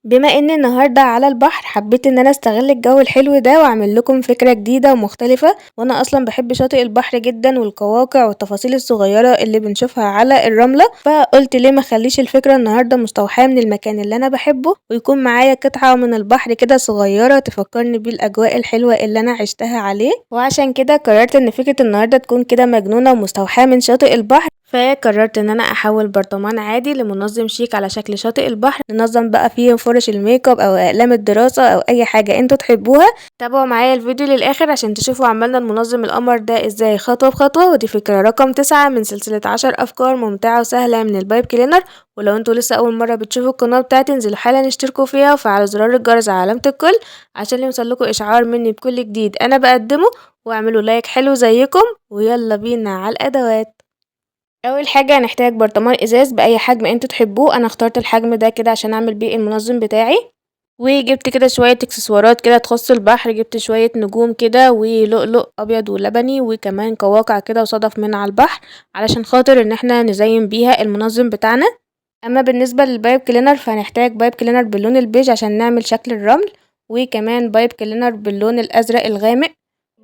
بما ان النهارده على البحر حبيت ان انا استغل الجو الحلو ده واعمل لكم فكرة جديدة ومختلفة، وانا اصلا بحب شاطئ البحر جدا والقواقع والتفاصيل الصغيرة اللي بنشوفها على الرملة، فقلت ليه ما اخليش الفكرة النهارده مستوحاة من المكان اللي انا بحبه ويكون معايا قطعة من البحر كده صغيرة تفكرني بالاجواء الحلوة اللي انا عشتها عليه. وعشان كده قررت ان فكرة النهارده تكون كده مجنونة ومستوحاة من شاطئ البحر، فقررت ان انا احول برطمان عادي لمنظم شيك على شكل شاطئ البحر، ننظم بقى فيه فرش الميك اب او اقلام الدراسة او اي حاجة انتوا تحبوها. تابعوا معايا الفيديو للاخر عشان تشوفوا عملنا المنظم القمر ده ازاي خطوة بخطوة. ودي فكرة رقم 9 من سلسلة 10 افكار ممتعة وسهلة من ال pipe cleaner. ولو انتوا لسه اول مرة بتشوفوا القناة بتاعتي انزلوا حالا اشتركوا فيها وفعلوا زرار الجرس على علامة الكل عشان يوصلكوا اشعار مني بكل جديد انا بقدمه، واعملوا like حلو زيكم. ويلا بينا على الادوات. اول حاجة هنحتاج برطمان ازاز باي حجم انتوا تحبوه، انا اخترت الحجم ده كده عشان اعمل بيه المنظم بتاعي. وجبت كده شوية اكسسوارات كده تخص البحر، جبت شوية نجوم كده ولؤلؤ ابيض ولبني وكمان قواقع كده وصدف من على البحر علشان خاطر ان احنا نزين بيها المنظم بتاعنا. اما بالنسبة لل pipe cleaner فهنحتاج pipe cleaner باللون البيج عشان نعمل شكل الرمل، وكمان pipe cleaner باللون الازرق الغامق،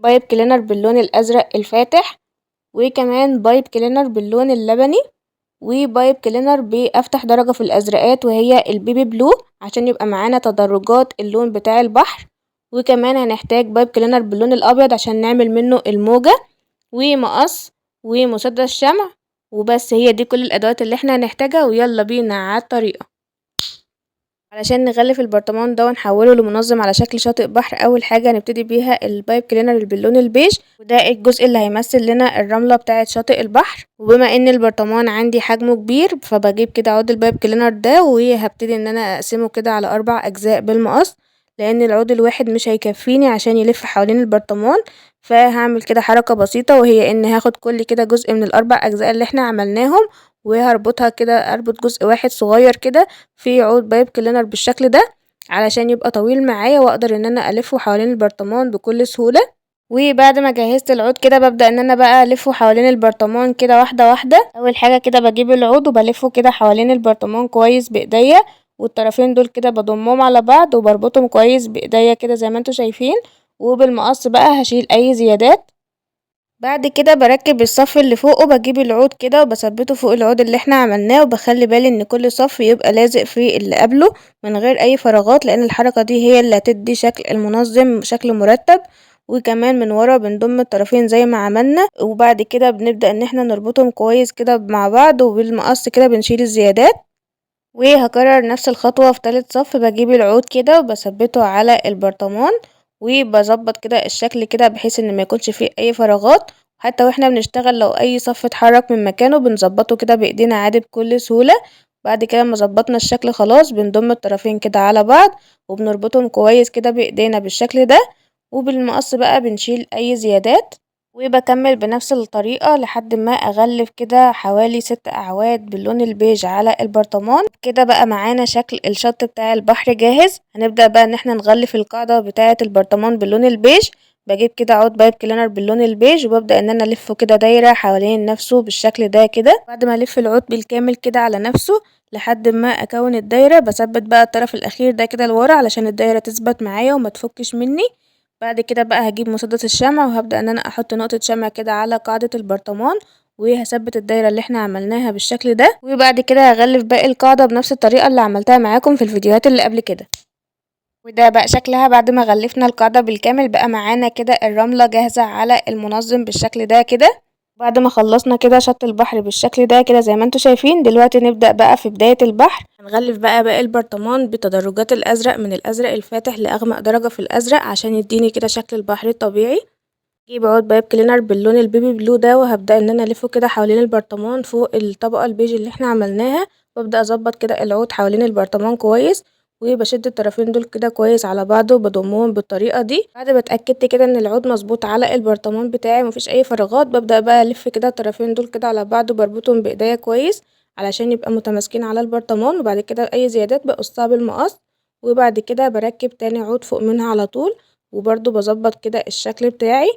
pipe cleaner باللون الازرق الفاتح، وكمان pipe cleaner باللون اللبني، و pipe cleaner بأفتح درجة في الأزرقات وهي ال baby blue عشان يبقى معانا تدرجات اللون بتاع البحر. وكمان هنحتاج pipe cleaner باللون الأبيض عشان نعمل منه الموجة، ومقص ومسدس شمع. وبس هي دي كل الأدوات اللي احنا هنحتاجها، ويلا بينا على الطريقة. علشان نغلف البرطمان ده ونحوله لمنظم على شكل شاطئ بحر، اول حاجة هنبتدي بيها ال pipe cleaner اللي باللون البيج، وده الجزء اللي هيمثل لنا الرملة بتاعه شاطئ البحر. وبما ان البرطمان عندي حجمه كبير فبجيب كده عود ال pipe cleaner ده وهبتدي ان انا اقسمه كده على 4 اجزاء بالمقص، لان العود الواحد مش هيكفيني عشان يلف حوالين البرطمان. فهعمل كده حركة بسيطة، وهي ان هاخد كل كده جزء من ال4 اجزاء اللي احنا عملناهم وهربطها كده، اربط جزء واحد صغير كده في عود pipe cleaner بالشكل ده علشان يبقى طويل معايا واقدر ان انا الفه حوالين البرطمان بكل سهولة. وبعد ما جهزت العود كده ببدأ ان انا بقى الفه حوالين البرطمان كده واحدة واحدة. اول حاجة كده بجيب العود وبلفه كده حوالين البرطمان كويس بايديا، والطرفين دول كده بضمهم على بعض وبربطهم كويس بايديا كده زي ما انتوا شايفين، وبالمقص بقى هشيل اي زيادات. بعد كده بركب الصف اللي فوقه، بجيب العود كده وبثبته فوق العود اللي احنا عملناه، وبخلي بالي ان كل صف يبقى لازق في اللي قبله من غير اي فراغات، لان الحركة دي هي اللي هتدي شكل المنظم شكل مرتب. وكمان من ورا بنضم الطرفين زي ما عملنا، وبعد كده بنبدأ ان احنا نربطهم كويس كده مع بعض، وبالمقص كده بنشيل الزيادات. وهكرر نفس الخطوة في تالت صف، بجيب العود كده وبثبته على البرطمان وبظبط كده الشكل كده بحيث ان ما يكونش فيه اي فراغات، حتى واحنا بنشتغل لو اي صف اتحرك من مكانه بنظبطه كده بايدينا عادي بكل سهولة. بعد كده ما ظبطنا الشكل خلاص بنضم الطرفين كده على بعض وبنربطهم كويس كده بايدينا بالشكل ده، وبالمقص بقى بنشيل اي زيادات. وبكمل بنفس الطريقة لحد ما اغلف كده حوالي 6 اعواد باللون البيج على البرطمان. كده بقى معانا شكل الشط بتاع البحر جاهز. هنبدأ بقى ان احنا نغلف القاعدة بتاعة البرطمان باللون البيج. بجيب كده عود pipe cleaner باللون البيج وببدأ ان انا الفه كده دايرة حوالين نفسه بالشكل ده كده. بعد ما الف العود بالكامل كده على نفسه لحد ما اكون الدايرة، بثبت بقى الطرف الاخير ده كده لورا علشان الدايرة تثبت معايا وما تفكش مني. بعد كده بقى هجيب مسدس الشمع وهبدأ ان انا احط نقطة شمع كده على قاعدة البرطمان، وهثبت الدايرة اللي احنا عملناها بالشكل ده. وبعد كده هغلف باقي القاعدة بنفس الطريقة اللي عملتها معاكم في الفيديوهات اللي قبل كده. وده بقى شكلها بعد ما غلفنا القاعدة بالكامل. بقى معانا كده الرملة جاهزة على المنظم بالشكل ده كده. بعد ما خلصنا كده شط البحر بالشكل ده كده زي ما انتوا شايفين، دلوقتي نبدأ بقى في بداية البحر. هنغلف بقى باقي البرطمان بتدرجات الأزرق، من الأزرق الفاتح لأغمق درجة في الأزرق عشان يديني كده شكل البحر الطبيعي. هجيب عود pipe cleaner باللون ال baby blue ده وهبدأ ان انا الفه كده حوالين البرطمان فوق الطبقة البيج اللي احنا عملناها، وابدأ اظبط كده العود حوالين البرطمان كويس، وبشد الطرفين دول كده كويس على بعض وبضمهم بالطريقة دي. بعد ما اتأكدت كده ان العود مظبوط على البرطمان بتاعي مفيش اي فراغات، ببدأ بقى الف كده الطرفين دول كده على بعض وبربطهم بايديا كويس علشان يبقى متماسكين على البرطمان. وبعد كده اي زيادات بقصها بالمقص، وبعد كده بركب تاني عود فوق منها على طول، وبرده بظبط كده الشكل بتاعي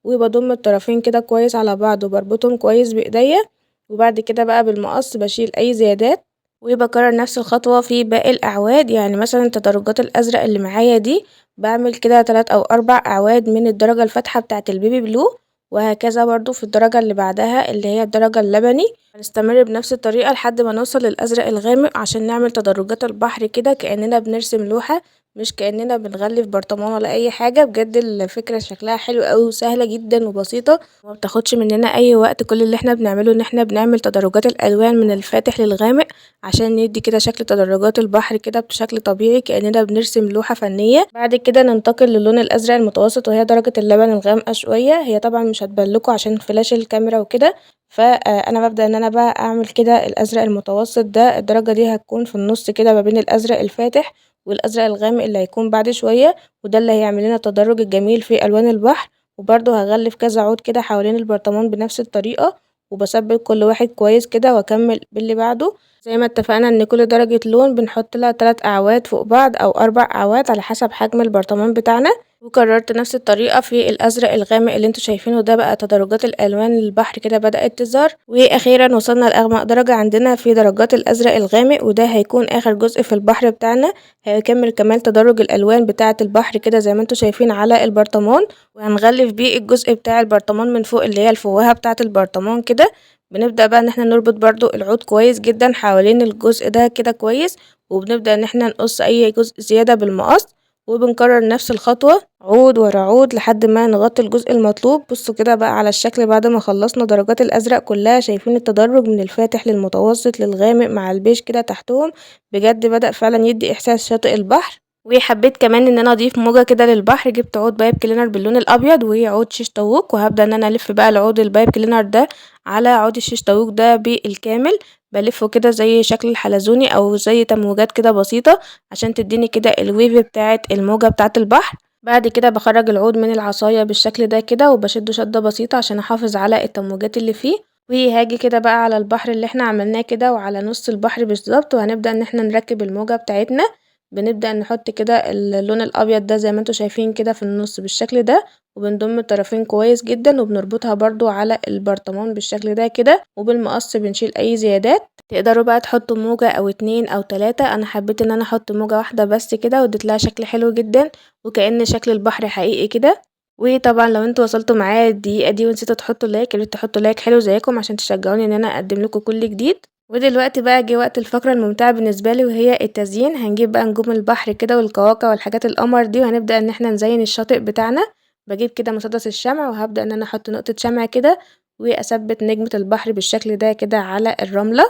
وبضم الطرفين كده كويس على بعض وبربطهم كويس بايديا. وبعد كده بقى بالمقص بشيل اي زيادات. وبكرر نفس الخطوة في باقي الأعواد. يعني مثلا تدرجات الأزرق اللي معايا دي بعمل كده 3 أو 4 أعواد من الدرجة الفاتحة بتاعة ال baby blue، وهكذا برضو في الدرجة اللي بعدها اللي هي الدرجة اللبني. هنستمر بنفس الطريقة لحد ما نوصل للأزرق الغامق عشان نعمل تدرجات البحر كده كأننا بنرسم لوحة، مش كأننا بنغلف برطمان ولا أي حاجة. بجد الفكرة شكلها حلو قوي وسهلة جدا وبسيطة وما بتاخدش مننا أي وقت. كل اللي احنا بنعمله إن احنا بنعمل تدرجات الألوان من الفاتح للغامق عشان ندي كده شكل تدرجات البحر كده بشكل طبيعي كأننا بنرسم لوحة فنية. بعد كده ننتقل للون الأزرق المتوسط وهي درجة اللبن الغامقة شوية، هي طبعا مش هتبان لكم عشان فلاش الكاميرا وكده، فأنا ببدأ إن أنا بقى أعمل كده الأزرق المتوسط ده. الدرجة دي هتكون في النص كده ما بين الأزرق الفاتح والأزرق الغامق اللي هيكون بعد شوية، وده اللي هيعمل لنا التدرج الجميل في ألوان البحر. وبرضه هغلف كذا عود كده حوالين البرطمان بنفس الطريقة، وبثبت كل واحد كويس كده واكمل باللي بعده. زي ما اتفقنا ان كل درجة لون بنحط لها 3 اعواد فوق بعض او 4 اعواد على حسب حجم البرطمان بتاعنا. وكررت نفس الطريقة في الازرق الغامق اللي انتوا شايفينه ده، بقى تدرجات الالوان البحر كده بدأت تظهر. واخيرا وصلنا لاغمق درجة عندنا في درجات الازرق الغامق، وده هيكون اخر جزء في البحر بتاعنا. هيكمل كمان تدرج الالوان بتاعة البحر كده زي ما انتوا شايفين على البرطمان، وهنغلف بيه الجزء بتاع البرطمان من فوق اللي هي الفوهة بتاعة البرطمان كده. بنبدأ بقى ان احنا نربط برضو العود كويس جدا حوالين الجزء ده كده كويس، وبنبدأ ان احنا نقص اي جزء زيادة بالمقص، وبنكرر نفس الخطوة عود ورا عود لحد ما نغطي الجزء المطلوب. بصوا كده بقى على الشكل بعد ما خلصنا درجات الازرق كلها، شايفين التدرج من الفاتح للمتوسط للغامق مع البيج كده تحتهم، بجد بدأ فعلا يدي احساس شاطئ البحر. وحبيت كمان ان انا اضيف موجة كده للبحر، جبت عود pipe cleaner باللون الابيض وعود شيش طاووق، وهبدأ ان انا الف بقى العود ال pipe cleaner ده على عود الشيش طاووق ده بالكامل، بلفه كده زي شكل الحلزوني او زي تموجات كده بسيطة عشان تديني كده ال wave بتاعة الموجة بتاعة البحر. بعد كده بخرج العود من العصاية بالشكل ده كده وبشده شدة بسيطة عشان احافظ على التموجات اللي فيه. وهاجي كده بقى على البحر اللي احنا عملناه كده وعلى نص البحر بالظبط، وهنبدأ ان احنا نركب الموجة بتاعتنا. بنبدأ نحط كده اللون الأبيض ده زي ما انتوا شايفين كده في النص بالشكل ده، وبنضم الطرفين كويس جدا، وبنربطها برضو على البرطمان بالشكل ده كده، وبالمقص بنشيل أي زيادات. تقدروا بقى تحطوا موجة أو 2 أو 3، أنا حبيت إن أنا أحط موجة واحدة بس كده، واديت لها شكل حلو جدا وكأن شكل البحر حقيقي كده. وطبعا لو انتوا وصلتوا معايا الدقيقة دي ونسيتوا تحطوا like، يا ريت تحطوا like حلو زيكم عشان تشجعوني إن أنا أقدم لكم كل جديد. ودلوقتي بقى جه وقت الفقرة الممتعة بالنسبة لي وهي التزيين. هنجيب بقى نجوم البحر كده والقواقع والحاجات القمر دي، وهنبدأ إن احنا نزين الشاطئ بتاعنا. بجيب كده مسدس الشمع وهبدأ إن أنا أحط نقطة شمع كده وأثبت نجمة البحر بالشكل ده كده على الرملة.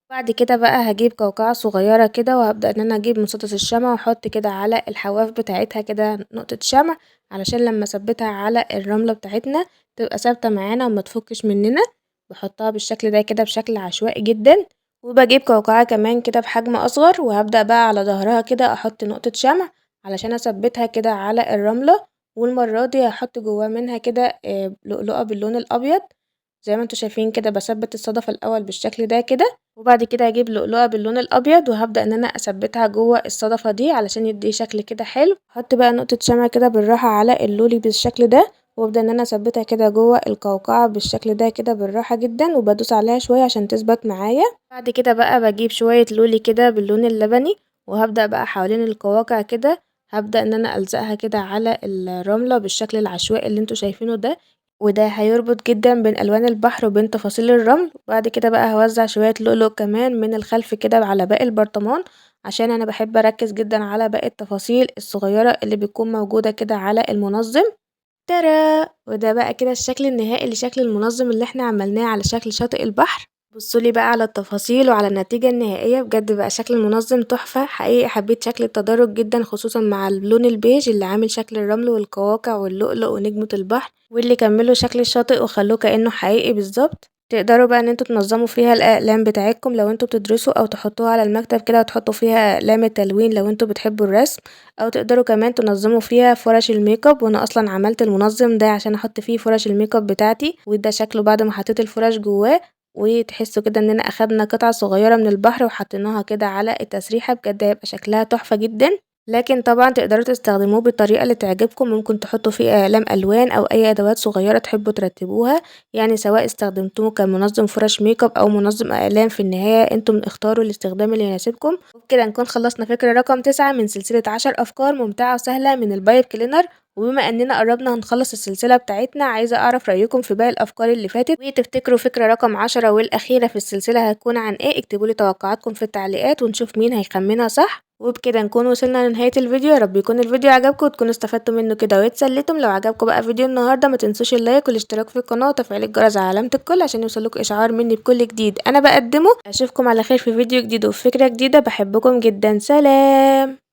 بعد كده بقى هجيب قوقعة صغيرة كده وهبدأ إن أنا أجيب مسدس الشمع وأحط كده على الحواف بتاعتها كده نقطة شمع، علشان لما أثبتها على الرملة بتاعتنا تبقى ثابتة معانا وما تفكش مننا. بحطها بالشكل ده كده بشكل عشوائي جدا. وبجيب قوقعة كمان كده بحجم أصغر وهبدأ بقى على ظهرها كده أحط نقطة شمع علشان أثبتها كده على الرملة. والمرة دي هحط جواه منها كده لؤلؤة باللون الأبيض زي ما انتوا شايفين كده. بثبت الصدفة الأول بالشكل ده كده، وبعد كده هجيب لؤلؤة باللون الأبيض وهبدأ إن أنا أثبتها جوه الصدفة دي علشان يدي شكل كده حلو. هحط بقى نقطة شمع كده بالراحة على اللولي بالشكل ده، وابدأ إن أنا أثبتها كده جوه القوقعة بالشكل ده كده بالراحة جدا، وبدوس عليها شوية عشان تثبت معايا. بعد كده بقى بجيب شوية لولي كده باللون اللبني وهبدأ بقى حوالين القواقع كده هبدأ إن أنا ألزقها كده على الرملة بالشكل العشوائي اللي انتوا شايفينه ده، وده هيربط جدا بين ألوان البحر وبين تفاصيل الرمل. وبعد كده بقى هوزع شوية لؤلؤ كمان من الخلف كده على باقي البرطمان، عشان أنا بحب أركز جدا على باقي التفاصيل الصغيرة اللي بتكون موجودة كده على المنظم. ترى وده بقى كده الشكل النهائي لشكل المنظم اللي احنا عملناه على شكل شاطئ البحر. بصولي بقى على التفاصيل وعلى النتيجة النهائية، بجد بقى شكل المنظم تحفة حقيقي. حبيت شكل التدرج جدا، خصوصا مع اللون البيج اللي عامل شكل الرمل والقواقع واللؤلؤ ونجمة البحر، واللي كملوا شكل الشاطئ وخلوه كأنه حقيقي بالظبط. تقدروا بقى ان انتوا تنظموا فيها الاقلام بتاعتكم لو انتوا بتدرسوا، او تحطوها على المكتب كده وتحطوا فيها اقلام التلوين لو انتوا بتحبوا الرسم، او تقدروا كمان تنظموا فيها فرش ال make up. وانا اصلا عملت المنظم ده عشان احط فيه فرش ال make up بتاعتي، وده شكله بعد ما حطيت الفرش جواه. وتحسوا كده اننا اخدنا قطعة صغيرة من البحر وحطيناها كده على التسريحة، بجد هيبقى شكلها تحفة جدا. لكن طبعا تقدروا تستخدموه بالطريقة اللي تعجبكم. ممكن تحطوا فيه أقلام ألوان أو أي أدوات صغيرة تحبوا ترتبوها، يعني سواء استخدمتوه كمنظم فرش ميك اب أو منظم أقلام، في النهاية انتم اختاروا الاستخدام اللي يناسبكم. وبكده نكون خلصنا فكرة رقم 9 من سلسلة 10 أفكار ممتعة وسهلة من ال pipe cleaner. وبما اننا قربنا هنخلص السلسلة بتاعتنا، عايزة اعرف رأيكم في باقي الافكار اللي فاتت، وتفتكروا فكرة رقم 10 والاخيرة في السلسلة هتكون عن ايه؟ اكتبوا لي توقعاتكم في التعليقات ونشوف مين هيخمنها صح. وبكده نكون وصلنا لنهاية الفيديو. يا رب يكون الفيديو عجبكم وتكونوا استفدتوا منه كده واتسليتم. لو عجبكم بقى فيديو النهارده ما تنسوش ال like والاشتراك في القناة وتفعيل الجرس على علامة الكل عشان يوصلكوا اشعار مني بكل جديد انا بقدمه. اشوفكم على خير في فيديو جديد وفكرة جديدة. بحبكم جدا، سلام.